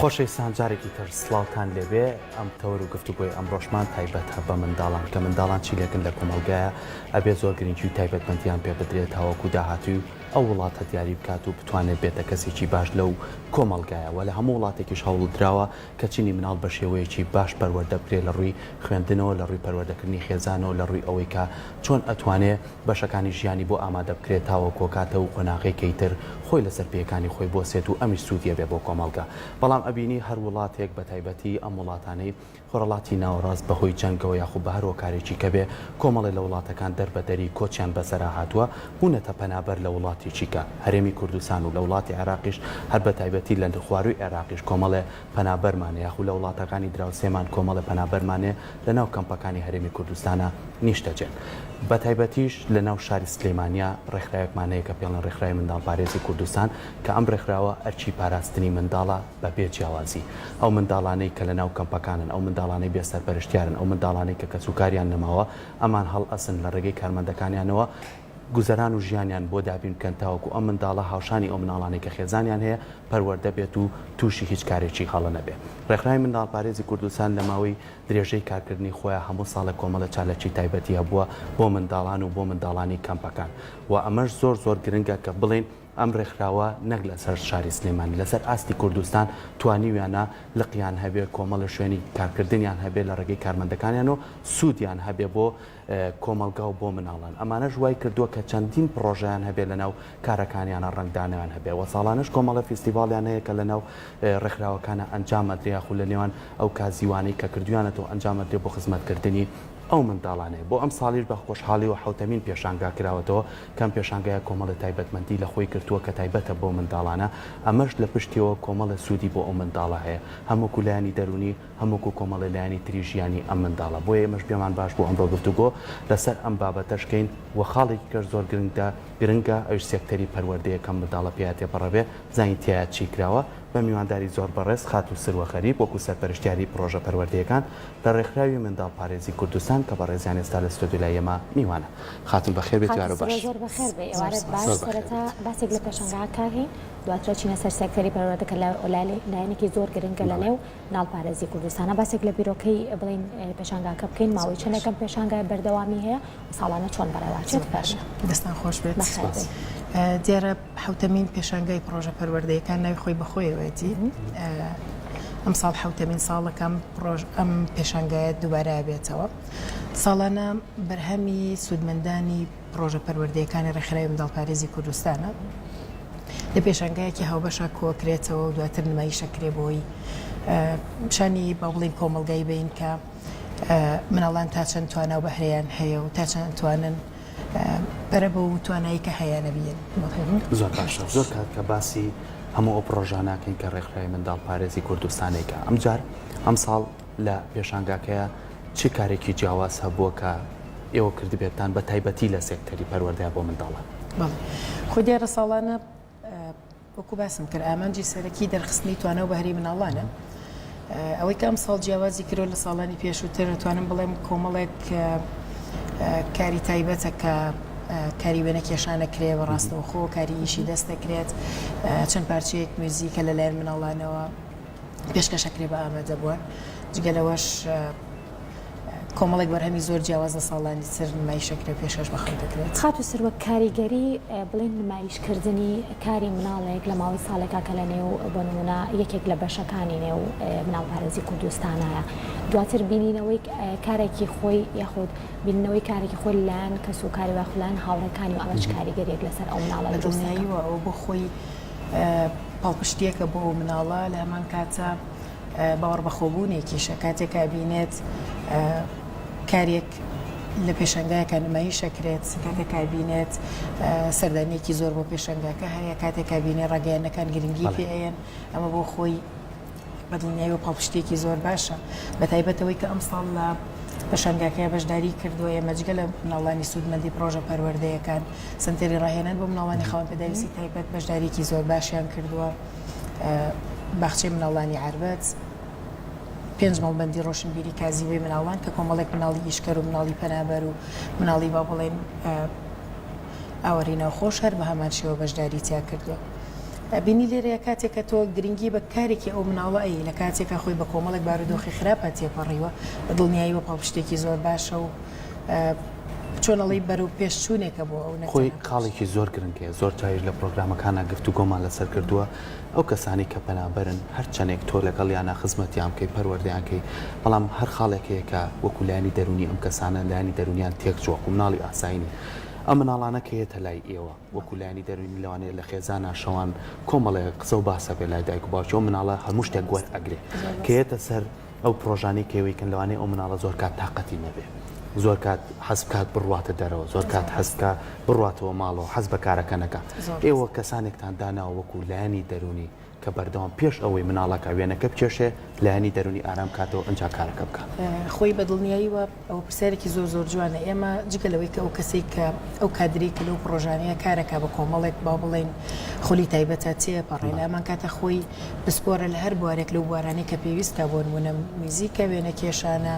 خۆشەویستان جارێکی تر سڵاوتان لێبێ ئەم تەوەر و گفتوگۆی ئەمڕۆشمان تایبەتە بە منداڵان کە منداڵان چی لێکن لە کۆمەڵگایە ئەبێ زۆر گرنگی و تایبەتمەندیان پێ بدرێت تاوەکو داهاتووی ئەو وڵاتە دیاری بکات و بتوانێت بێتە کەسێکی باش لەو کۆمەڵگایە وە لە هەموو وڵاتێکیش هەوڵدراوە کە چینی مناڵ بە شێوەیەکی باش پەروەردە بکرێت لە ڕووی خوێندنەوە لە ڕووی پەروەردەکردنی خێزانەوە لە ڕووی ئەوەی کە چۆن ئەتوانێ بەشەکانی ژیانی بۆ ئامادە بکرێت تاوەکو ئەکاتە و قۆناغەی کەی تر خۆی لەسەر پێیەکانی خۆی بۆسێت و ئەمیش سوودی ئەبێ بۆ کۆمەڵگە بەڵام ئەبینی هەر وڵاتێک بە تایبەتی ئەم وڵاتانەی خۆرهەڵاتی ناوەڕاست بە هۆی جەنگەوە یاخو بە هەر هۆکارێکی کە بێ کۆمەڵێ لە وڵاتەکان دەر بە دەری کۆچیان بەسەرا هاتووە بوونەتە پەنابەر لە وڵاتێکی کە هەرێمی کوردستان و لە وڵاتی عێراقیش هەر بە تایبەتی لە خوارووی عێراقیش کۆمەڵێ پەنابەرمان یاخو لە وڵاتەکانی دراوسێمان کۆمەڵێ پەنابەرمان هەیە لە ناو کەمپەکانی هەرێمی کوردستانا نیشتەجێن. بە تایبەتیش لە ناو شاری سلێمانیا ڕێکخراوێکمان هەیە کە پێڵێن ڕێکخراوی منداڵپارێزی کوردستان کە ئەم ڕێکخراوە ئەرکی پاراستنی منداڵە بە بێ جیاوازی ئەو منداڵانەی کە لە ناو کەمپەکانن ئەو منداڵانەی بێ سەرپەرشتیارن ئەو منداڵانەی کە کەسوکاریان نەماوە ئەمان هەڵئەسن لە ڕێگەی کارمەندەکانیانەوە گوزەران و ژیانیان بۆ دابین بکەن تاوەکو ئەم منداڵە هاوشانی ئەو مناڵانەی کە خێزانیان هەیە پەروەردە بێت و تووشی هیچ کارێکی هەڵە نەبێ. ڕێکخراوی منداڵپارێزی کوردستان لە ماوەی درێژەی کارکردنی خۆیا هەموو ساڵێک کۆمەڵێ چالاکی تایبەتی هەبووە بۆ منداڵان و بۆ منداڵانی کەمپەکان و ئەمەش زۆر زۆر گرنگە کە بڵێین ئەم ڕێکخراوە نەک لەسەر شاری سلێمانی لەسەر ئاستی کوردستان توانیویانە لقیان هەبێ کۆمەڵێ شوێنی کارکردنیان هەبێ لە ڕێگەی کارمەندەکانیان و سوودیان هەبێ بۆ کۆمەڵگا و بۆ مناڵان، ئەمانەش وای کردووە کە چەندین پڕۆژەیان هەبێ لەناو کارەکانیانا ڕەنگدانەوەیان هەبێ وە ساڵانەش کۆمەڵە فیستیڤاڵیان هەیە کە لەناو ڕێکخراوەکانا ئەنجام ئەدرێ یاخود لە نێوان ئەو کازیوانەی کە کردویانەتەوە ئەنجام ئەدرێ بۆ خزمەتکردنی ئەو منداڵانەیە بۆ ئەمساڵیش بە خۆشحاڵیەوە حەوتەمین پێشانگا کراوەتەوە کە ئەم پێشانگایە کۆمەڵێ تایبەتمەندی لە خۆی گرتووە کە تایبەتە بەو منداڵانە ئەمەش لە پشتیەوە کۆمەڵێ سوودی بۆ ئەو منداڵە هەیە هەم وەکو لایەنی دەروونی هەم وەکو کۆمەڵێ لایەنی تری ژیانی ئەم منداڵە بۆیە ئێمەش پێمان باش بوو ئەمڕۆ گفتوگۆ لەسەر ئەم بابەتەش کەین وە خاڵێکی کەش زۆر گرنگە گرنگە ئەویش سێکتەری پەروەردەیە کەم منداڵە پێیا تێپەڕەبێ بزانین تیایا چی کراوە بە میوانداری زۆر بەڕێز خاتوو سروە غەریب وەکو سەرپەرشتیاری پڕۆژە پەروەردەیەکان لە ڕێکخراوی منداڵ پارێزی کوردستان کە بەڕێزیان ئێستا لە ستۆدیۆ لای ئێمە میوانە خاتوون بەخێر بێیت خاتوو یارو سروە باش زۆر بەخێر بێی ئێوارەت باش زۆر بەخێر سەرەتا بێیت. باسێک لە پێشانگاکە کەین دواتر ئەچینە سەر سێکتەری پەروەردە کە لایەنێکی زۆر گرنگە لە بەڵێ. نێو مناڵپارێزی کوردستانە باسێک لە بیرۆکەی بڵێین پێشانگاکە بکەین ماوەی چەندێک ئەم پێشانگایە بەردەوامی هەیە و ساڵانە چۆن بەڕێوەچێت زۆر باشە فەرموو. دەستان خۆش بێت. بەخێر بێی. دیارە حەوتەمین پێشانگای پڕۆژە پەروەردەیەکان ناوی خۆی بەخۆیەوەیەتی ئەمساڵ حەوتەمین ساڵە کە ئەم پڕۆژ ئەم پێشانگایە دووبارە ئەبێتەوە ساڵانە بەرهەمی سوودمەندانی پڕۆژە پەروەردەیەکانی ڕێکخراوی منداڵپارێزی کوردستانە لە پێشانگایەکی هاوبەشا کۆکرێتەوە و دواتر نمایشەکرێ بۆی پیشانی با بڵین کۆمەڵگای بین کە مناڵان تا چەند توانا و بەهرەیان هەیە و تا چەند توانن پەرە بەو توانایی کە هەیانە بیەن. زۆر باشە زۆر کات کە باسی هەموو ئەو پڕۆژانەکەین کە ڕێکخراوی منداڵپارێزی کوردستانێکە ئەمجار ئەمساڵ لە پێشانگاکەیا چ کارێکی جیاواز هەبووە کە ئێوە کردبێتتان بە تایبەتی لە سێکتەری پەروەردەیا بۆ منداڵان؟ بەڵێ خۆ دیارە ساڵانە وەکو باسم کرد ئامانجی سەرەکی دەرخستنی توانا و بەهرەی مناڵانە ئەوەی کە ئەمساڵ جیاوازی کردووە لە ساڵانی پێشووتر دەتوانم بڵێم کۆمەڵێک کاری تایبەتە کە کاری وێنە کێشانە کرێ بە ڕاستەوخۆ کاری ئیشی دەست دەکرێت چەند پارچەیەک میوزیکە لەلایەن مناڵانەوە پێشکەش ئەکرێ بە ئامادەبووان، جگە لەوەش کۆمەڵێک بەرهەمی زۆر جیاواز لە ساڵانی تر نمایش ئەکرێ و پێشکەش بە خەڵک دەکرێت. خاتوو سروە کاریگەری بڵێین نمایشکردنی کاری مناڵێک لە ماوەی ساڵێکا کە لە نێو بۆ نموونە یەکێک لە بەشەکانی نێو مناڵپارێزی کوردستانایە دواتر بینینەوەی کارێکی خۆی یاخود بینینەوەی کارێکی خۆی لەلایەن کەس و کاری و یاخود لایەن هاوڕێکانی و ئەمە چ کاریگەریەک لەسەر ئەو مناڵە بە دروست دەکات؟ دڵنیاییەوە ئەوە بۆ خۆی پاڵپشتییەکە بۆ ئەو مناڵە، لە هەمان کاتا باوەڕبەخۆبوونێکیشە کاتێک کە ئەبینێت کارێک لە پێشەنگایەکە نمایش ئەکرێت، کاتێک کە ئەبینێت سەردانییەکی زۆر بۆ پێشەنگاکە هەیە، کاتێک کە ئەبینێت ڕاگەیاندنەکان گرنگی پێ ئەیەن، ئەمە بۆ خۆی بە دڵنیاییەوە پاڵپشتییەکی زۆر باشە، بەتایبەت ئەوەی کە ئەمساڵ لە پێشانگاکەیا بەشداری کردووە، ئێمە جگە لە مناڵانی سوودمەندی پڕۆژە پەروەردەیەکان، سەنتەری ڕاهێنان بۆ مناڵانی خاوەن پێداویستی تایبەت بەشدارییەکی زۆر باشیان کردووە، باخچەی مناڵانی عەربەت، پێنج مەڵبەندی ڕۆشنبیری کازیوەی مناڵان کە کۆمەڵێک مناڵی ئیشکەر و مناڵی پەنابەر و مناڵی با بڵێین ئاوارەی ناوخۆش هەر بە هەمان شێوە بەشداری تیا کردووە. بینی لێرەیە کاتێک کە تۆ گرنگی بە کارێکی ئەو مناڵە ئەی لە کاتێکا خۆی بە کۆمەڵێک بارودۆخی خراپا تێپەڕیوە بە دڵنیاییەوە پاڵپشتێکی زۆر باشە و چۆن ئەڵێی بەرەو پێش چوونێکە بۆ ئەو نەک خۆی تەنها پاڵپشتی. خاڵێکی زۆر گرنگ هەیە زۆر جاریش لە پڕۆگرامەکانا گفتوگۆمان لەسەر کردووە ئەو کەسانەی کە پەنابەرن هەر چەنێک تۆ لەگەڵیانا خزمەتیان بکەی پەروەردەیان کەی بەڵام هەر خاڵێک هەیە کە وەکو لایەنی دەروونی ئەم کەسانە لایەنی دەروونیان تێکچووە وەکو مناڵی ئاسایی نین ئەم مناڵانە کە یەتە لای ئێوە وەکو لایەنی دەروونی لەوانەیە لە خێزانا شەوان کۆمەڵێ قسە و باس هەبێ لای دایک و باوکی ئەو مناڵە هەموو شتێک وەرئەگرێ کە یەتە سەر ئەو پڕۆژانەی کە ئێوەی کەن لەوانەیە ئەو مناڵە زۆر کات تاقەتی نەبێ زۆر کات حەز بکات بڕواتە دەرەوە زۆر کات حەز بکا بڕواتەوە ماڵەوە حەز بە کارەکە نەکا ئێوە کەسانێکتان داناوە وەکو لایەنی دەروونی کە بەردەوام پێش ئەوەی مناڵەکە وێنەکە بکێشێ لایەنی دەروونی ئارام کاتەوە ئنجا کارەکە بکا. خۆی بە دڵنیاییوە ئەوە پرسیارێکی زۆر زۆر جوانە ئێمە جگە لەوەی کە ئەو کەسەی کە ئەو کادرەی کە لەو پڕۆژانەیە کارەکا بە کۆمەڵێک با بڵێین خولی تایبەتە تێپەڕێ لە هەمان کاتە خۆی پسپۆرە لە هەر بوارێک لەو بوارانەی کە پێویستە بۆ نموونە میوزیکە وێنەکێشانە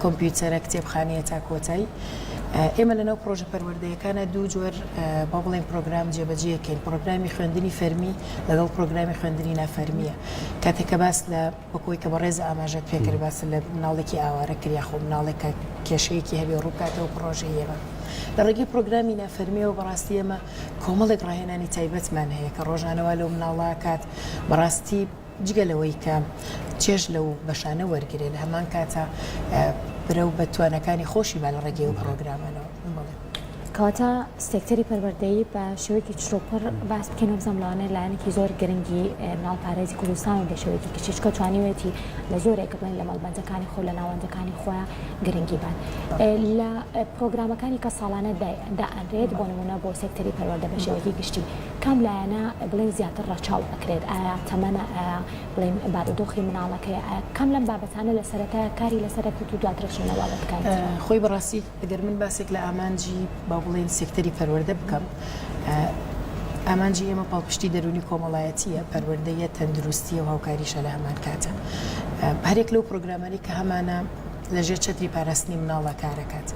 کۆمپیوتەرە کتێبخانەیە تا کۆتایی ئێمە لەناو پڕۆژە پەروەردەیەکانە دوو جۆر با بڵێین پرۆگرام جێبەجێکەین پرۆگرامی خوێندنی فەرمی لەگەڵ پرۆگرامی خوێندنی نافەرمیە کاتێک کە باس لە وەک ئەوەی کە بەڕێز ئاماژەت پێکرد باست لە مناڵێکی ئاوارە کرد یاخۆ مناڵێک کە کێشەیەکی هەبێ ڕووبکاتەوە پڕۆژەی ئێمە لە ڕێگەی پرۆگرامی نافەرمیەوە بەڕاستی ئێمە کۆمەڵێک ڕاهێنانی تایبەتمان هەیە کە ڕۆژانە وا لەو مناڵە کات بەڕاستی جگە لەوەی کە چێژ لەو بەشانە وەرگرێ لە هەمان کاتە برەو بە توانەکانی خۆشی با لە ڕێگەی ئەو پرۆگرامانەوە. بەڵێ. کەواتە سێکتەری پەروەردەیی بە شێوەیەکی چڕوپڕ باس بکەین و بزانم لەوانەیە لایەنێکی زۆر گرنگی مناڵپارێزی کوردستان بە شێوەیەکی گشتی چونکە توانیوێتی لە زۆرێک بڵێن لە مەڵبەندەکانی خۆ لە ناوەندەکانی خۆیان گرنگی بات لە پرۆگرامەکانی کە ساڵانە دائەنرێت بۆ نمونە بۆ سێکتەری پەروەردە بە شێوەیەکی گشتی کام لایەنە بڵێن زیاتر ڕەچاو ئەکرێت ئایا تەمەنە ئایا بڵێن بارودۆخی مناڵەکەی ئایا کام لەم بابەتانە لە سەرەتا کاری لەسەر ئەکرێت و دواتر چۆنە بابەتەکانی تر؟ خۆی بەڕاستی ئەگەر من باسێک لە ئامانجی با بڵێین سێکتەری پەروەردە بکەم، ئامانجی ئێمە پاڵپشتی دەروونی کۆمەڵایەتییە، پەروەردەیە، تەندروستییە و هاوکاریشە لە هەمان کاتە. هەرێک لەو پرۆگرامانەی کە هەمانە لە ژێر چەتری پاراستنی مناڵە کارەکات.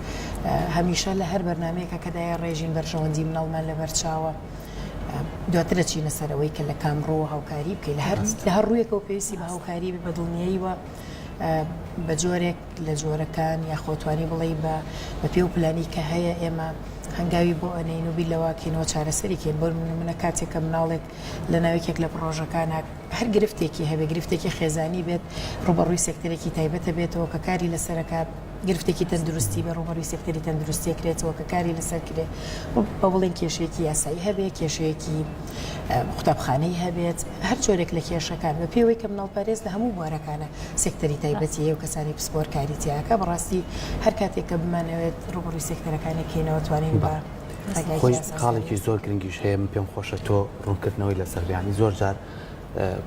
هەمیشە لە هەر بەرنامەیەکە کە دایە ڕێژین بەرژەوەندی مناڵمان لەبەرچاوە. دواتر ئەچینە سەر ئەوەی کە لە کام ڕووە هاوکاری بکەی لە هەر لە هەر ڕوویەکەوە پێویستی بە هاوکاری بە دڵنیاییوە بە جۆرێک لە جۆرەکان یاخۆ توانی بڵێی بە بە پێ و پلانی کە هەیە ئێمە هەنگاوی بۆ ئەنێین و بیر لەوە کەینەوە چارەسەری کەین بۆ نمونە کاتێک کە مناڵێک لە ناو یەکێک لە پڕۆژەکانە هەر گرفتێکی هەبێ گرفتێکی خێزانی بێت ڕووبەڕووی سێکتەرێکی تایبەتە بێتەوە کە کاری لەسەرەکات گرفتێکی تەندروستی بێ ڕووبەڕووی سێکتەری تەندروستی ئەکرێتەوە کە کاری لەسەر کرێ بە بڵێن کێشەیەکی یاسایی هەبێ کێشەیەکی قوتابخانەی هەبێت هەر جۆرێک لە کێشەکان بە پێوەی کە مناڵپارێز لە هەموو بوارەکانە سێکتەری تایبەتی هەیە و کەسانی پسپۆر کاری تیاکە بەڕاستی هەر کاتێک کە بمانەوێت ڕووبەڕووی سێکتەرەکانی کەینەوە توانین بە خۆی خاڵێکی زۆر گرنگیش هەیە من پێم خۆشە تۆ ڕوونکردنەوەی لەسەر بیانی زۆر جار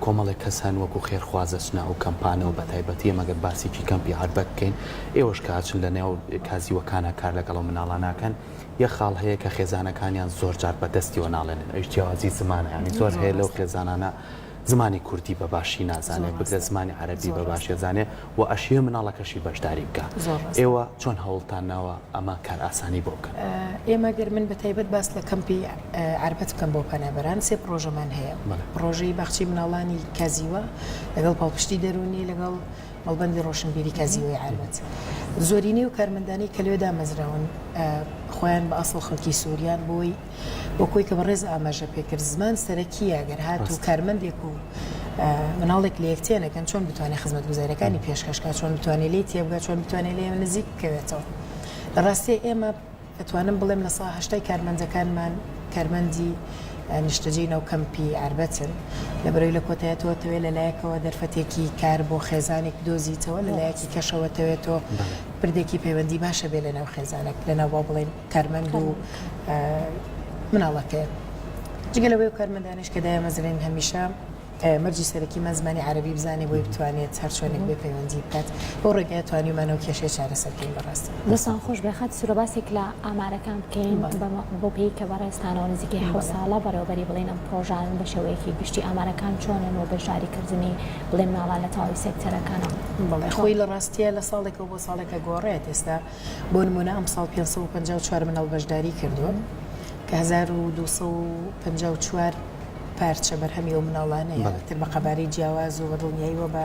کۆمەڵێک کەس هەن وەکو خێرخواز ئەچنە ئەو کەمپانەوە بەتایبەتی ئێمە گەر باسێکی کەمپی عەربەت بکەین ئێوەش کە ئەچن لە نێو کازیوەکانا کار لەگەڵ ئەو مناڵانە ئەکەن یەک خاڵ هەیە کە خێزانەکانیان زۆر جار بە دەستیەوە ناڵێنن ئەویش جیاوازی زمانە یانی زۆر هەیە لەو خێزانانە زمانی کوردی بە باشی نازانێت بگرە زمانی عەرەبی بە باشی ئەزانێ و ئەشیەوێ مناڵەکەشی بەشداری بکا ئێوە چۆن هەوڵتان ناوە ئەمە کارئاسانی بۆ بکەن؟ ئێمە گەر من بە تایبەت باس لە کەمپی عەربەت بکەم بۆ پەنابەران سێ پڕۆژەمان هەیە پڕۆژەی باخچەی مناڵانی کازیوە لەگەڵ پاڵپشتی دەروونی لەگەڵ مەڵبەندی ڕۆشنبیری کازیوەی عەربەت زۆرینەی و کارمەندانی کە لەوێ دامەزراون خۆیان بە ئەسڵ خەڵکی سووریان بۆی وەکۆی کە بەڕێز ئاماژە پێکرد زمان سەرەکیە گەر هات و کارمەندێک و مناڵێک لە یەک تێنەکەن چۆن بتوانێت خزمەتگوزاریەکانی پێشکەشکات چۆن بتوانێت لێی تێبگات چۆن بتوانێت لێ نزیک بکەوێتەوە لە ڕاستیە ئێمە ئەتوانم بڵێم لە سا هەشتای کارمەندەکانمان کارمەندی نیشتەجێی ناو کەمپی عەربەتن، لەبەرئەوەی لە کۆتایە تۆ ئەتەوێ لە لایەکەوە دەرفەتێکی کار بۆ خێزانێک بدۆزیتەوە لە لایەکی کەشەوە ئەتەوێ تۆ پردێکی پەیوەندی باش هەبێ لە ناو خێزانەک لە ناو با بڵێین کارمەند و مناڵەکەیە جگە لەوەی ئەو کارمەندانەیش کە دایەمەزرێنین هەمیشە مەرجی سەرەکیمان زمانی عەرەبی بزانێ بۆی بتوانێت هەر چۆنێک بێ پەیوەندی بکات بەو ڕێگایە توانیومانە ئەو کێشەیە چارەسەر بکەین بەڕاستی. دەستان خۆش بێ خاتوو سورە باسێک لە ئامارەکان بکەین بەو پێی کە بەڕێزتانەوە نزیکەی حەوت ساڵە بەڕێوەبەری بڵێن ئەم پڕۆژانەن بە شێوەیەکی گشتی ئامارەکان چۆنن و بەشداری کردنی بڵێن مناڵان لە تەواوی سێکتەرەکانە بەڵێ خۆی لە ڕاستیە لە ساڵێکەوە بۆ ساڵێک ئەگۆڕێت ئێستا بۆ نمونە ئەمساڵ 554 مناڵ بەشداری کردووە کە 1254. پارچە بەرهەمی ئەو مناڵانەیە تر بە قەبارەی جیاواز و بە دڵنیاییەوە بە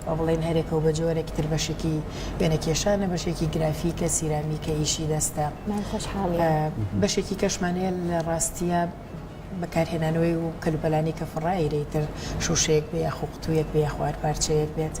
با بڵێین هەرێکە و بە جۆرێکی تر بەشێکی وێنەکێشانە بەشێکی گرافیکە سیرامیکە ئیشی دەستە بەشێکی کەشمان هەیە لە ڕاستیە بەکارهێنانەوەی و کەلوپەلانی کە فڕایرەی تر شوشەیەک بێ یاخۆ قوتوویەک بێ یاخۆ هەر پارچەیەک بێت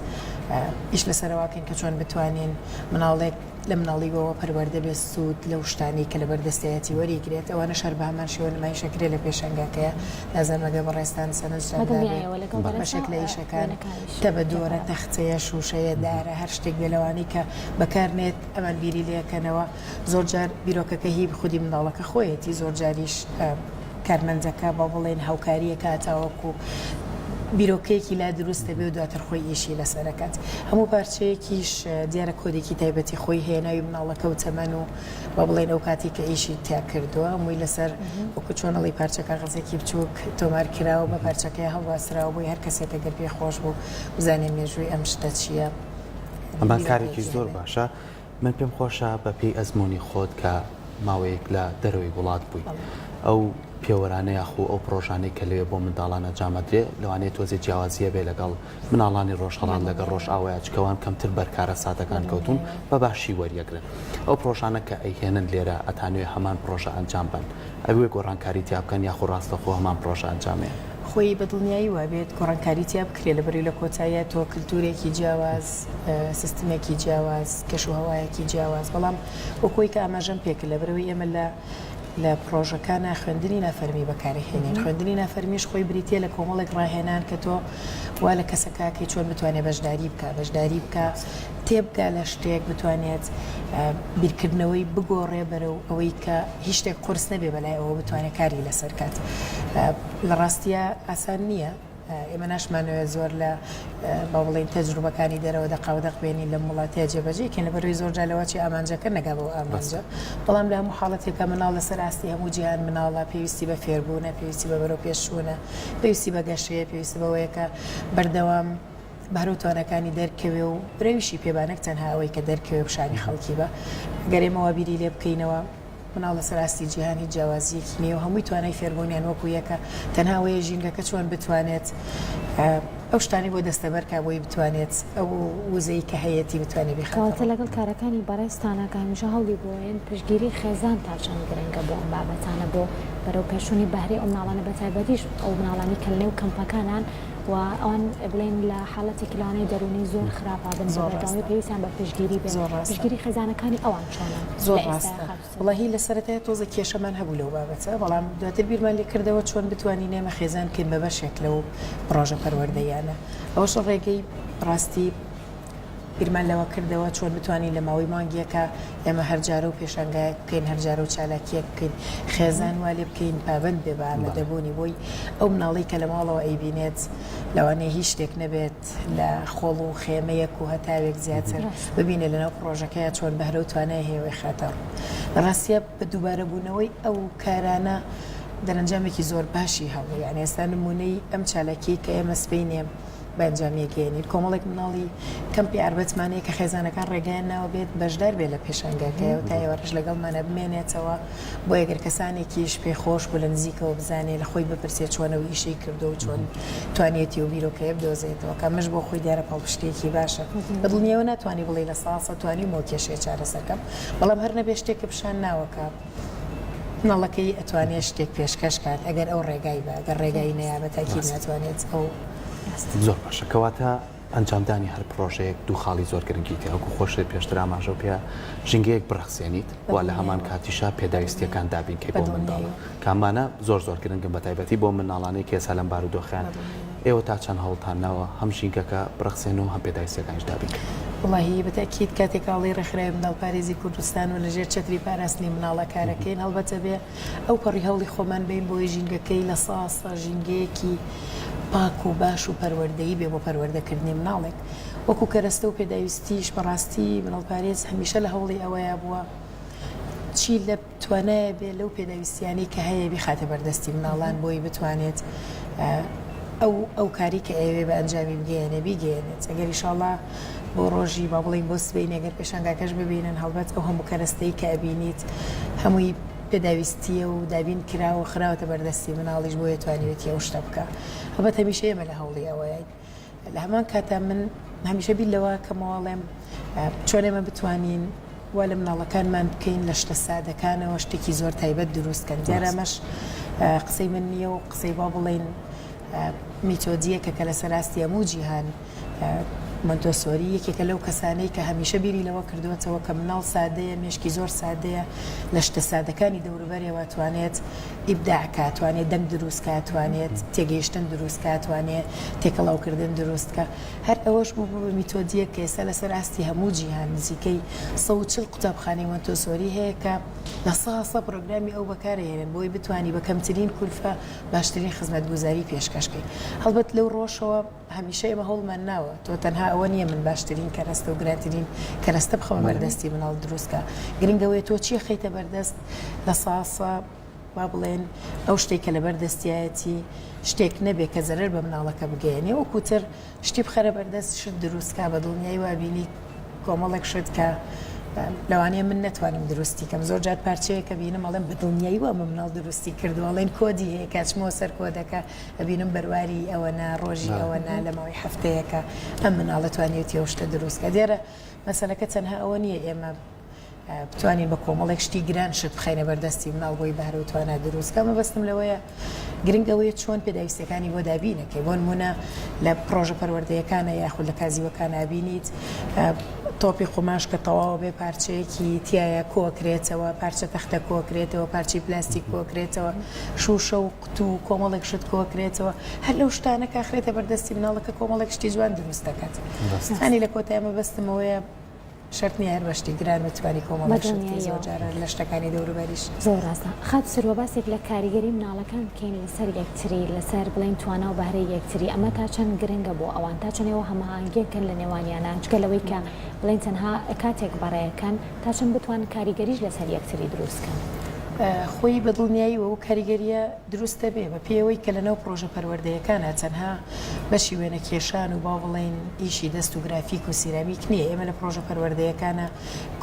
ئیش لەسەرەوەکەین کە چۆن بتوانین مناڵێک لە مناڵیوەوە پەروەردە بێت سوود لەو شتانەی کە لەبەر دەستایەتی وەریگرێت، ئەوانەش هەر بە هەمان شێوە نمایش ئەکرێت لە پێشانگاکەیا، نازانم ئەگەر بەڕێزتان سەرنجتان بە دابێت دڵنیایەوە لەگەڵ بەڕێزتا بەشێک لە ئیشەکان وێنەکانیش تەبەدۆرە، تێپەڕاند. تەختەیە، شووشەیە، دارە، هەر شتێک بێ لەوانەی کە بەکار نێت ئەمان بیری لێ ئەکەنەوە، زۆر جار بیرۆکەکە هی خودی منداڵەکە خۆیەتی، زۆر جاریش کارمەندەکە با بڵێین هاوکاری ئەکات تاوەکو بیرۆکەیەکی لا دروست دەبێ و دواتر خۆی ئیشی لەسەر ئەکات. هەموو پارچەیەکیش دیارە کۆدێکی تایبەتی خۆی هەیە ناوی مناڵەکە و تەمەن و با بڵێین ئەو کاتەی کە ئیشی تیا کردووە هەمووی لەسەر وەکو چۆن ئەڵێی پارچە کاغەزێکی بچووک تۆمار کراوە بە پارچەکەی هەڵواسراوە بۆی هەر کەسێک ئەگەر پێی خۆش بوو بزانێ مێژووی ئەم شتە چییە. ئەمە کارێکی زۆر باشە. من پێم خۆشە بە پێی ئەزموونی خۆت کە ماوەیەک لە دەرەوەی وڵات بووی ئەو پێوەرانە یاخو ئەو پڕۆژانەی کە لەوێ بۆ منداڵان ئەنجام ئەدرێ لەوانەیە تۆزێ جیاوازی هەبێ لەگەڵ مناڵانی ڕۆژهەڵات لەگەڵ ڕۆژئاوایا چونکە ئەوان کەمتر بەر کارەساتەکان کەوتوون بە باشی وەریەگرن ئەو پڕۆژانە کە ئەیهێنن لێرە ئەتانەوێ هەمان پڕۆژە ئەنجام بەن ئەوێ گۆڕانکاری تیا بکەن یاخو ڕاستەوخۆ هەمان پڕۆژە ئەنجامەیەن؟ خۆی بە دڵنیایی وابێت گۆڕانکاری تیا بکرێ لەبەرئەوەی لە کۆتاییا تۆ کلتورێکی جیاواز سیستمێکی جیاواز کەش و هەوایەکی جیاواز بەڵام وەک ئەوەی کە ئاماژەم پێکرد لەبەرئەوەی ئێمە لە لە پڕۆژەکانا خوێندنی نافەرمی بەکارەهێنین خوێندنی نافەرمیش خۆی بریتیە لە کۆمەڵێک ڕاهێنان کە تۆ وا لە کەسەکە ئەکەی چۆن بتوانێت بەشداری بکا بەشداری بکا تێبگا لە شتێک بتوانێت بیرکردنەوەی بگۆڕێ بەرەو ئەوەی کە هیچ شتێک قورس نەبێ بەلای ئەوە بتوانێت کاری لەسەر کات لە ڕاستیە ئاسان نییە ئێمە ناشمانەوێت زۆر لە با بڵێین تەجروبەکانی دەرەوە دەقاودەق بێنین لەم وڵاتەیە جێبەجێ کەین لەبەرئەوەی زۆر جار لەوەچێ ئامانجەکە نەگا بەو ئامانجە بەڵام لە هەموو حاڵەتێکا مناڵ لەسەر ئاستی هەموو جیهان مناڵە پێویستی بە فێربوونە پێویستی بە بەرەو پێشچوونە پێویستی بە گەشەیە پێویستی بەوەیە کە بەردەوام بەهرە و تواناکانی دەرکەوێ و برەویشی پێ با نەک تەنها ئەوەی کە دەرکەوێ و شانی خەڵکی بە گەر ئێمە وا بیری لێ بکەینەوە مناڵ لەسەر ئاستی جیهان هیچ جیاوازییەکی نییە و هەمووی توانای فێربوونیان وەکو یەکە، تەنها ئەوەیە ژینگەکە چۆن بتوانێت ئەو شتانەی بۆ دەستەبەر کا بۆی بتوانێت ئەو وزەی کە هەیەتی بتوانێت بیخاتە کەواتە ڕوو. لەگەڵ کارەکانی بەڕێزتانا کە هەمیشە هەوڵی بۆ ئەیەن پشتگیری خێزان تا چەند گرنگە بۆ ئەم بابەتانە بۆ بەرەو پێشچوونی بەهرەی ئەو مناڵانە بەتایبەتیش ئەو مناڵانەی کە لەنێو کەمپەکانان و ئەوان بڵێین لە حاڵەتێکی لەوانەیە دەروونی زۆر خراپا بن زۆر بەردەوامی ڕاستە. پێویستیان بە پشتگیری بێت زۆر ڕاستە. پشتگیری خێزانەکانی ئەوان چۆنە زۆر لە ئێستایا ڕاستە خاتوو سەما؟ وەڵاهی لە سەرەتایا تۆزێ کێشەمان هەبوو لەو بابەتە بەڵام دواتر بیرمان لێ کردەوە چۆن بتوانین ئێمە خێزان بکەین بە بەشێک لەو پڕۆژە پەروەردەییانە ئەوەش ڕێگەی ڕاستی بیرمان لەوە کردەوە چۆن بتوانین لە ماوەی مانگێکا ئێمە هەر جارە و پێشانگایەک بکەین، هەر جارە و چالاکییەک بکەین، خێزان وا لێ بکەین پابەند بێ بە ئامادەبوونی بۆی ئەو مناڵەی کە لە ماڵەوە ئەیبینێت لەوانەیە هیچ شتێک نەبێت لە خۆڵ و خێمەیەک و هەتاوێک زیاتر ببینێ لەناو پڕۆژەکەیا چۆن بەهرە و توانای هەیە و ئەیخاتە ڕوو. لە ڕاستیا بە دووبارەبوونەوەی ئەو کارانە دەرەنجامێکی زۆر باشی هەبوو یانی ئێستا نموونەی ئەم چالاکیەی کە ئێمە سبەینێ بە ئەنجامی گەیەنین. کۆمەڵێک مناڵی کەمپی عەربەتمان هەیە کە خێزانەکان ڕێگایان ناوە بێت بەشدار بێت لە پێشانگاکەی و تا ئێوارەش لەگەڵمانە بمێنێتەوە، بۆیە گەر کەسانێکیش پێ خۆش بوو لە نزیکەوە بزانێ لە خۆی بپرسێ چۆن ئەو ئیشەی کردووە و چۆن توانیەتی ئەو بیرۆکەیە بدۆزێتەوە کە ئەمەش بۆ خۆی دیارە پاڵپشتییەکی باشە. بە دڵنیایەوە ناتوانی بڵێی 100% توانیومە ئەو کێشەیە چارەسەر کەم، بەڵام هەر نەبێ شتێکە پیشان ناوە کە مناڵەکەی ئەتوانێت شتێک پێشکەش کات ئەگەر ئەو ڕێگای بە گەر ڕێگای نەیا بە تاکید ناتوانێت ئەو زۆر باشە کەواتە ئەنجامدانی هەر پرۆژەیەک دوو خاڵی زۆر گرنگی تیا وەکو خۆشت پێشتر ئاماژەو پێ ژینگەیەک بڕەخسێنیت و لە هەمان کاتیشا پێداویستیەکان دابین کەی بۆ منداڵە کامانە زۆر زۆر گرنگن بە تایبەتی بۆ منداڵانەی کە ئێستا لەم بارودۆخەیان ئێوە تا چەند هەوڵتان ناوە هەم ژینگەکە بڕەخسێن و هەم پێداویستیەکانیش دابین کەن؟ وەڵاهی بە تەئکید کاتێک ئاڵی ڕێکخراوی منداڵپارێزی کوردستان و لەژێر چەتری پاراستنی مناڵە کارەکەین هەڵبەتە بێ ئەو پەڕی هەوڵی خۆمان بەین بۆی ژینگەکەی لە ساسە ژینگەیەکی پاک و باش و پەروەردەیی بێ بۆ پەروەردەکردنی مناڵێک وەکو کەرەستە و پێداویستیش بەڕاستی مناڵپارێز هەمیشە لە هەوڵی ئەوەیا بووە چی لە توانایە بێ لەو پێداویستیانەی کە هەیە بیخاتە بەردەستی مناڵان بۆی بتوانێت ئەو ئەو کاری کە ئەیەوێ بە ئەنجامی بگەیەنێ بیگەیەنێت ئەگەر ئیشاڵا بۆ ڕۆژی با بڵێین بۆ سبەینێ گەر پێشانگاکەش ببینن هەڵبەت ئەو هەموو کەرەستەی کە ئەبینیت هەمووی. پێداویستییە و دابین کراوە و خراوەتە بەردەستی مناڵیش بۆیە توانیوێتی ئەو شتە بکا. هەڵبەت هەمیشە ئێمە لە هەوڵی ئەوەین. لە هەمان کاتا من هەمیشە بیر لەوە کەمەوە ئەڵێم چۆن ئێمە بتوانین وا لە مناڵەکانمان بکەین لە شتە سادەکانەوە شتێکی زۆر تایبەت دروست کەن. دیارە ئەمەش قسەی من نییە و قسەی با بڵێین میتۆدییەکە کە لەسەر ئاستی هەموو جیهان مۆنتۆسۆری یەکێکە لەو کەسانەی کە هەمیشە بیری لەوە کردووەتەوە کە مناڵ سادەیە، مێشکی زۆر سادەیە، لە شتە سادەکانی دەوروبەرێوە توانێت ئیبداع کا، توانێت دەنگ دروست کا، توانێت تێگەیشتن دروست کا، توانێت تێکەڵاوکردن دروست کا. هەر ئەوەش بوو بوو بە میتۆدییەک کە ئێستا لەسەر ئاستی هەموو جیهان نزیکەی 140 قوتابخانەی مۆنتۆسۆری هەیە کە لە سا سە پرۆگرامی ئەو بەکارئەهێنن بۆی بتوانی بە کەمترین کولفە باشترین خزمەتگوزاری پێشکەش کەی. هەڵبەت لەو ڕۆشەوە هەمیشە ئێمە هەوڵمان ناوە تۆ تەنها ئەوە نییە من باشترین کەرەستە و گرانترین کەرەستە بخەمە بەردەستی مناڵ دروست کە گرنگ ئەوەیە تۆ چی خەیتە بەردەست لە ساسە با بڵێن ئەو شتێک کە لەبەر دەستیایەتی شتێک نەبێ کە زەرەر بە مناڵەکە بگەیەنێ وەکو تر شتی بخەرە بەردەست شت دروست کا بە دڵنیایی وا بینی کۆمەڵێک شت کە لەوانەیە من نەتوانم دروستی کەم زۆر جار پارچەیە کە بینم ئەڵێم بە دڵنیایی وا مناڵ دروستی کردو ئەڵێن کۆدی هەیە کاچمەوە سەر کۆدەکە ئەبینم بەرواری ئەوەنە ڕۆژی ئەوەنە لە ماوەی هەفتەیەکە ئەم مناڵە توانیوێتی ئەو شتە دروست کە دیارە مەسەلەکە تەنها ئەوە نییە ئێمە بتوانین بە کۆمەڵێک شتی گران شت بخەینە بەردەستی مناڵ بۆی بەهرە و توانا دروست کە مەبەستم لەوەیە گرنگ ئەوەیە چۆن پێداویستیەکانی بۆ دابینەکەی بۆ نمونە لە پرۆژە پەروەردەیەکانە یاخود لە کازیوەکان بینیت تۆپی قوماش کە تەواوە بێ پارچەیەکی تایە کۆکرێتەوە پارچە تەختە کۆکرێتەوە پارچەی پلاستیک کۆکرێتەوە شوشە و قوتو و کۆمەڵێک شت کۆکرێتەوە هەر لەو شتانە کاخرێتە بەردەستی مناڵەکە کۆمەڵێک شتی جوان دروست دەکات هەنی لە کۆتای مەبەستمەوەیە شەرت نیە هەر بە شتی گران بتوانی کۆمەڵێک شت بکەی زۆر جاران لە شتەکانی دەوروبەریش. زۆر ڕاستە خاتوو سروە باسێک لە کاریگەری مناڵەکان بکەین لەسەر یەکتری لەسەر بڵێین توانا و بەهرەی یەکتری ئەمە تا چەند گرنگە بۆ ئەوان تا چەند ئێوە هەماهەنگیەکەن لە نێوانیانا جگە لەوەی کە بڵێین تەنها کاتێک بەڕێکەن تا چەند بتوانن کاریگەریش لەسەر یەکتری دروست کەن؟ خۆی بە دڵنیاییەوە ئەو کاریگەرییە دروست دەبێ بە پێی ئەوەی کە لەناو پڕۆژە پەروەردەیەکانا تەنها بەشی وێنەکێشان و با بڵێین ئیشی دەست و گرافیک و سیرامیک نییە ئێمە لە پڕۆژە پەروەردەیەکانا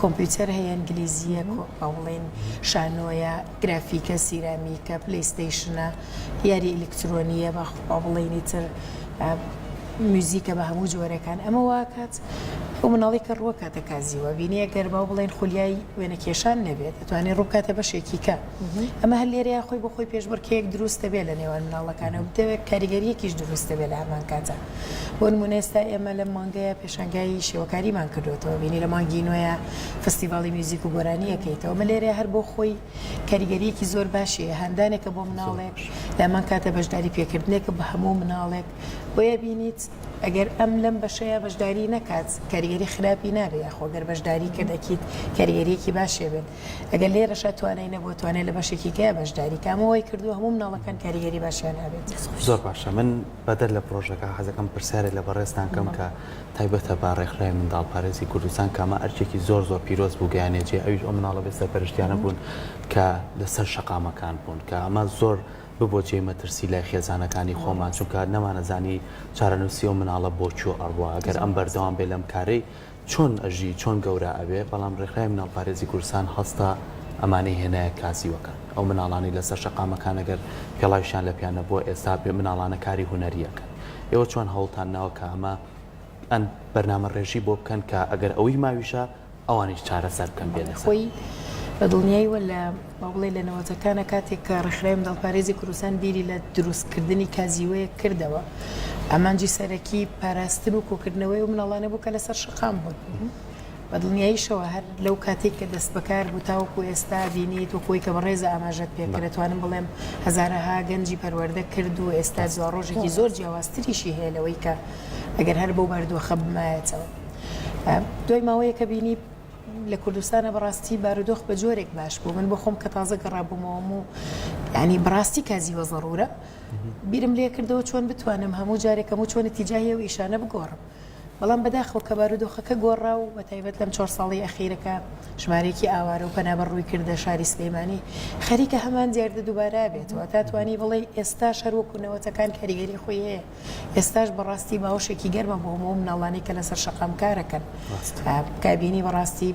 کۆمپیوتەر هەیە ئینگلیزییە با بڵێین شانۆیە گرافیکە سیرامیکە پلەیستەیشنە یاری ئەلکترۆنییە با بڵێین ئیتر میوزیکە بە هەموو جۆرەکان ئەمە واکات ئەو مناڵی کە ڕووەکاتە کازیوە بینی ئەگەر با بڵێن خولیای وێنەکێشان نەبێت ئەتوانێت ڕووبکاتە بەشێکی کە ئەمە هەر لێرەیە خۆی بۆ خۆی پێشبڕکێیەک دروست دەبێت لە نێوان مناڵەکانە و دەوێت کاریگەریەکیش دروست دەبێت لە هەمان کاتە بۆ نمونە ئێستا ئێمە لەم مانگەیە پێشانگای شێوەکاریمان کردوێتەوە بینی لە مانگی نوێیە فستیڤاڵی میوزیک و گۆرانیەکەیتەوە مە لێرەیە هەر بۆ خۆی کاریگەریەکی زۆر باشی هاندانێکە بۆ مناڵێک لە هەمان کاتە بەشداری پێکردنێکە بە هەموو مناڵێک بۆیە بینیت ئەگەر ئەم لەم بەشەیا بەشداری نەکات کاریگەری خراپی نابێ یاخۆ گەر بەشداری کرد ئەکید کاریگەریەکی باشێ بێت ئەگەر لێرەشا توانای نەبووە توانای لە بەشێکی کەیا بەشداری کە ئەمە وای کردووە هەموو مناڵەکان کاریگەری باشیان هەبێت. زۆر باشە من بەدەر لە پرۆژەکە حەزەکەم پرسیارێک لە بەڕێزتان کەم کە تایبەتە بە ڕێکخراوی منداڵپارێزی کوردستان کە ئەمە ئەرکێکی زۆر زۆر پیرۆز بوو گەیانێ جێ ئەویش ئەو مناڵە بێ سەرپەرشتیانە بوون کە لەسەر شەقامەکان بوون کە ئەمە زۆر ببوە جێی مەترسی لای خێزانەکانی خۆمان چونکە نەمانەزانی چارەنووسی ئەو مناڵە بۆ کوێ ئەڕوا ئەگەر ئەم بەردەوام بێ لەم کارەی چۆن ئەژی چۆن گەورە ئەبێ بەڵام ڕێکخراوی مناڵپارێزی کوردستان هەستا ئەمانەی هێنایە کازیوەکان ئەو مناڵانەی لەسەر شەقامەکان ئەگەر پێڵاویشیان لە پیا نەبووە ئێستا پێ مناڵانە کاری هونەری ئەکەن ئێوە چۆن هەوڵتان ناوە کە ئەمە ئەن بەرنامە ڕێژی بۆ بکەن کە ئەگەر ئەوەی ماویشە ئەوانیش چارەسەر بکەن بێنە سەر. خۆی بە دڵنیاییوە لە با بڵێ لە نەوەتەکانە کاتێک کە ڕێکخراوی منداڵپارێزی کوردستان بیری لە دروستکردنی کازیوەیەک کردەوە ئامانجی سەرەکی پاراستن و کۆکردنەوەی ئەو مناڵانە بوو کە لەسەر شەقام بوون. بە دڵنیاییشەوە هەر لەو کاتێک کە دەستبەکار بوو تاوەکو ئێستا بینیت وەکو ئەوەی کە بەڕێزە ئاماژەت پێکرد ئەتوانم بڵێم هەزارەها گەنجی پەروەردە کرد و ئێستا دواڕۆژێکی زۆر جیاوازتریشی هەیە لەوەی کە ئەگەر هەر بەو بارودۆخە بمایەتەوە. دوای ماوەیەکە بینی لە کوردستانە بەڕاستی بارودۆخ بە جۆرێک باش بوو من بۆ خۆم کە تازە گەڕابوومەوەم و ینی بەڕاستی کازیوە زەڕورە بیرم لێ کردەوە چۆن بتوانم هەموو جارێک هەموو چۆن تیجاهی و ئیشانە بگۆڕم. بەڵام بەداخەوە کە بارودۆخەکە گۆڕا و بەتایبەت لەم چوار ساڵەی ئەخیرە کە ژمارەیەکی ئاوارە و پەنابەر ڕووی کردە شاری سلێمانی خەریکە هەمان دیاردە دووبارە بێتەوە تا توانی بڵێی ئێستاش هەر وەکو نەوەتەکان کاریگەری خۆی هەیە ئێستاش بەڕاستی باوەشێکی گەرمە بۆ هەموو مناڵانی کە لەسەر شەقام کارەکەن کابینی بەڕاستی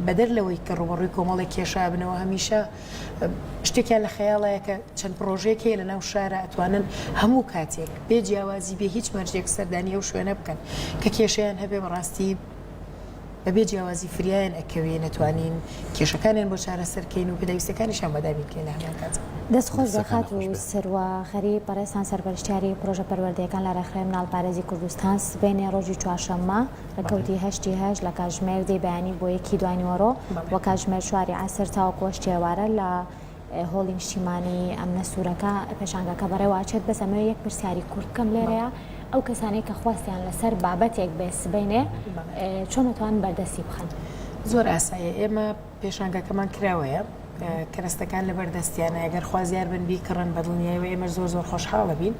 بەدەر لەوەی کە ڕوبەڕووی کۆمەڵێک کێشا بنەوە هەمیشە شتێکیان لە خەیاڵایە کە چەند پڕۆژەیەک هەیە لەناو شارا ئەتوانن هەموو کاتێک بێ جیاوازی بێ هیچ مەرجێک سەردانی ئەو شوێنە بکەن کە کێشەیان هەبێ بەڕاستی بەبێ جیاوازی فریایان ئەکەوین ئەتوانین کێشەکانیان بۆ چارەسەر کەین و پێداویستەکانیشیان بۆ دابین کەین لە هەمان کات. دەست خۆش بێ دەستەکانت خاتوو خۆش بێ. سروە غەریب بەڕێزتان سەرپەرشتیاری پڕۆژە پەروەردەیەکان لە ڕێکخراوی مناڵپارێزی کوردستان سبەینێ ڕۆژی چوارشەممە ڕێکەوتی هەشتی هەشت لە کاتژمێر دەی بەیانی بۆ یەکی دواینیوەڕۆ و کاتژمێر چواری عەسر تاوەکو هەشتی ئێوارە لە هۆڵی نیشتیمانی ئەمنە سوورەکە پێشانگاکە بەڕێوە ئەچێت بەس ئەمەوێ یەک پرسیاری کورت بکەم لێرەیە ئەو کەسانەی کە خواستیان لەسەر بابەتێک بێ سبەینێ چۆن ئەتوانن بەردەستی بخەن؟ زۆر ئاساییە ئێمە پێشانگاکەمان کراوەیە کەرەستەکان لەبەر دەستیانە ئەگەر خوازیار بن بیکڕن بە دڵنیایەوە ئێمەش زۆر زۆر خۆشحاڵە بین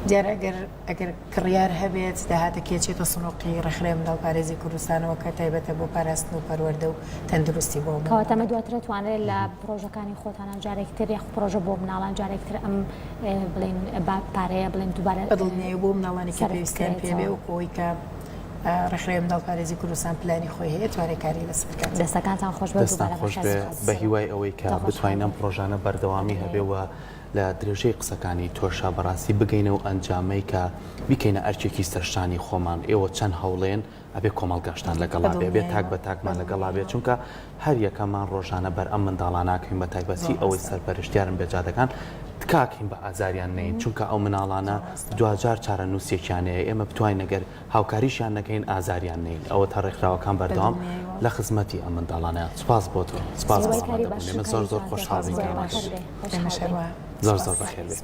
دیارە ئەگەر ئەگەر کڕیار هەبێت داهاتەکەی ئەچێتە سنوقی ڕێکخراوی منداڵپارێزی کوردستانەوە کە تایبەتە بۆ پاراستن و پەروەردە و تەندروستی بۆ کەواتە ئەمە دواتر ئەتوانرێت لە پڕۆژەکانی خۆتانا جارێکی تر یاخود پڕۆژە بۆ مناڵان جارێکی تر ئەم بڵێین با پارەیە بڵێن دووبارە بە دڵنیایی بۆ مناڵانی کە سەرف پێویستیان پێ بێ بکرێتەوە. وەکو ئەوەی کە ڕێکخراوی منداڵپارێزی کوردستان پلانی خۆی هەیە توانێت کاری لەسەر بکات. دەستەکانتان خۆش بێت دەستان دووبارە خۆش بەخێر بێ سوپاس. بە هیوای ئەوەی کە زۆر خۆشحاڵ بتوانین ئەم بووم. پڕۆژانە بەردەوامی هەبێ و لە درێژەی قسەکانی تۆشا بەڕاستی بگەینە ئەو ئەنجامەی کە بیکەینە ئەرکێکی سەرشانی خۆمان ئێوە چەند هەوڵێن ئەبێ کۆمەڵگاشتان لەگەڵا بێ بێ تاک بە تاکمان لەگەڵا بێ چونکە هەر یەکەمان ڕۆژانە بەر ئەم منداڵاناکەین بە تایبەتی ئەوەی سەرپەرشتیارن بێ جادەکان تکاکەین بە ئازاریان نەین چونکە ئەو مناڵانە دواجار چارەنووسێکیان هەیە ئێمە بتوانین ئەگەر هاوکاریشیان نەکەین ئازاریان نەین ئەوەتا ڕێکخراوەکان بەردەوام لە خزمەتی ئەم منداڵانەیە سوپاس بۆ تۆ سوپاس بۆ ئامادەبوونی من زۆر زۆر خۆشحاڵ بووین کە ئامادە بووی. زۆر زۆر بەخێر بێی.